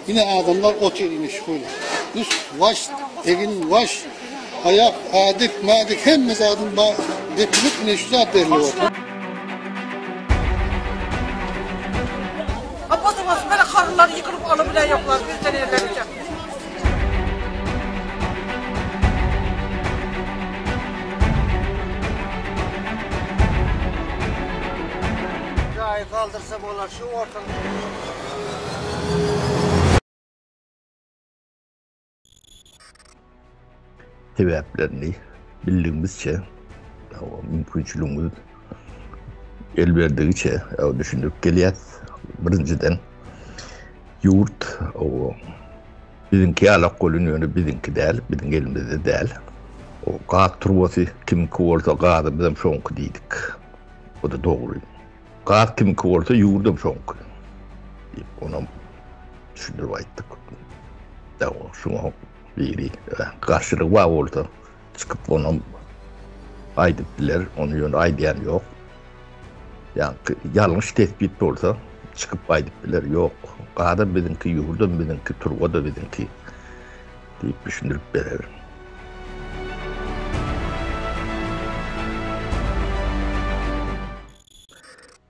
Ine adamlar otyr ine şu böyle. Üst baş, egin baş, ayak, ädik, mädik hemme zadyň ba depilip ine şu zat berilip otyr. A böyle karınları yıkılıp alabilen yoklar bir tane yerlerce. Jaýy galdyrsa bolar şu ortalyk. Sebäplerini bildigimizçe, mümkinçiligimiz el berdigiçe düşündirip gelýäs. Birinjiden, ýurt biziňki ýalak welin ýöne biziňki däl, biziň elimizde däl. O gaz turbasy kimiňki bolsa gazymyzam şoňky diýdik. O-da dogry. Gaz kimiňki bolsa ýurdam şoňky diýip onam düşündirip aýtdyk. Şuňa biri garşylygy bar bolsa çykyp onam aýdyp biler, ony ýöne aýdýan ýok. Ýaňky ýalňyş tesbit bolsa çykyp aýdyp biler, ýok, gazam biziňki, ýurdam biziňki, turba-da biziňki diýip düşündirip berer.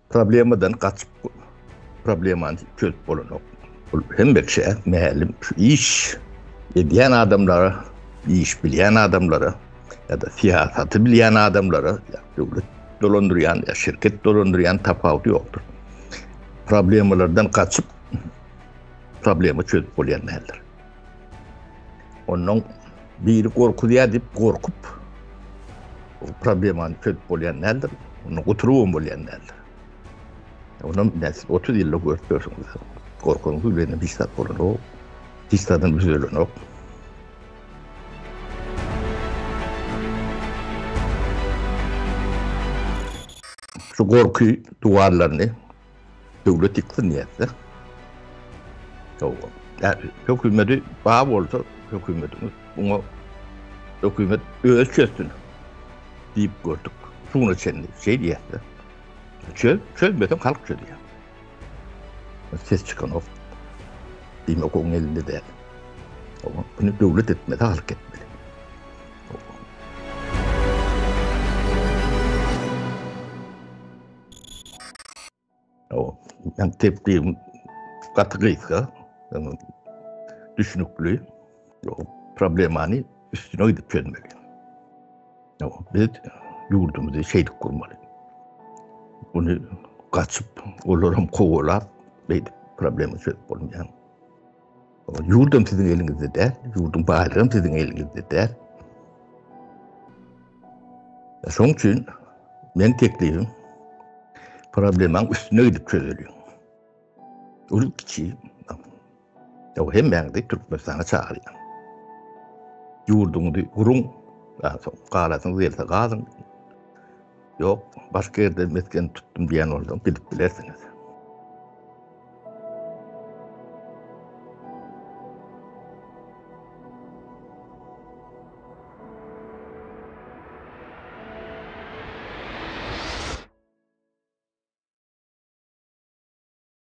Problemadan gaçyp problemany çözüp bolanok. Ol hemme kişä mälim şu iş edýän adamlara, iş bilýän adamlara ýa-da syýasaty bilýän adamlara, ýa döwlet dolandyrýan, ýa şirket dolandyrýan tapawudy ýokdur. Problemalardan gaçyp problema çözüp bolýan däldir. Ondan biri gorkuzýar diýip gorkup problemany çözüp bolýan däldir. Ondan gutulybam bolýan däldir. Ondan näs 30 ýylda görüp ýörsüňiz. Gorkanyň bilen hiç zat bolanok. Hiç zadyň düzelenok. Şu gorky duwarlaryny Döwlet ýyksyn diýýäs-de. Hawa. Hökümeti bar bolsa, hökümetiňiz oňa hökümet özi çözsün diýip gördük. Şu güne çenli şeý diýýäs-de. Çöz, çözmeseň halk çözýär. Ses çykanok. Diýmek oň elinde däl. Hawa, bunu döwlet etmese halk etmeli. Men teklibim gaty gysga, düşünikli. Problemany üstüne gidip çözmeli. Biz ýurdumyzy şeýdip gurmaly. Bunu gaçyp, olaram kowalap, beýdip problema çözüp bolmaýar. Ýurdam siziň eliňizde däl, ýurduň baýlygam siziň eliňizde däl. Şoň üçin men teklibim problemaň üstüne gidip çözeliň. Uly kiçi ýa hemmäňizi Türkmenistana çagyrýan. Ýurduňyzy guruň, soň galasyňyz gelse galyň. Ýok, başga ýerde mesgen tutdum diýen bolsaň gidip bilersiňiz.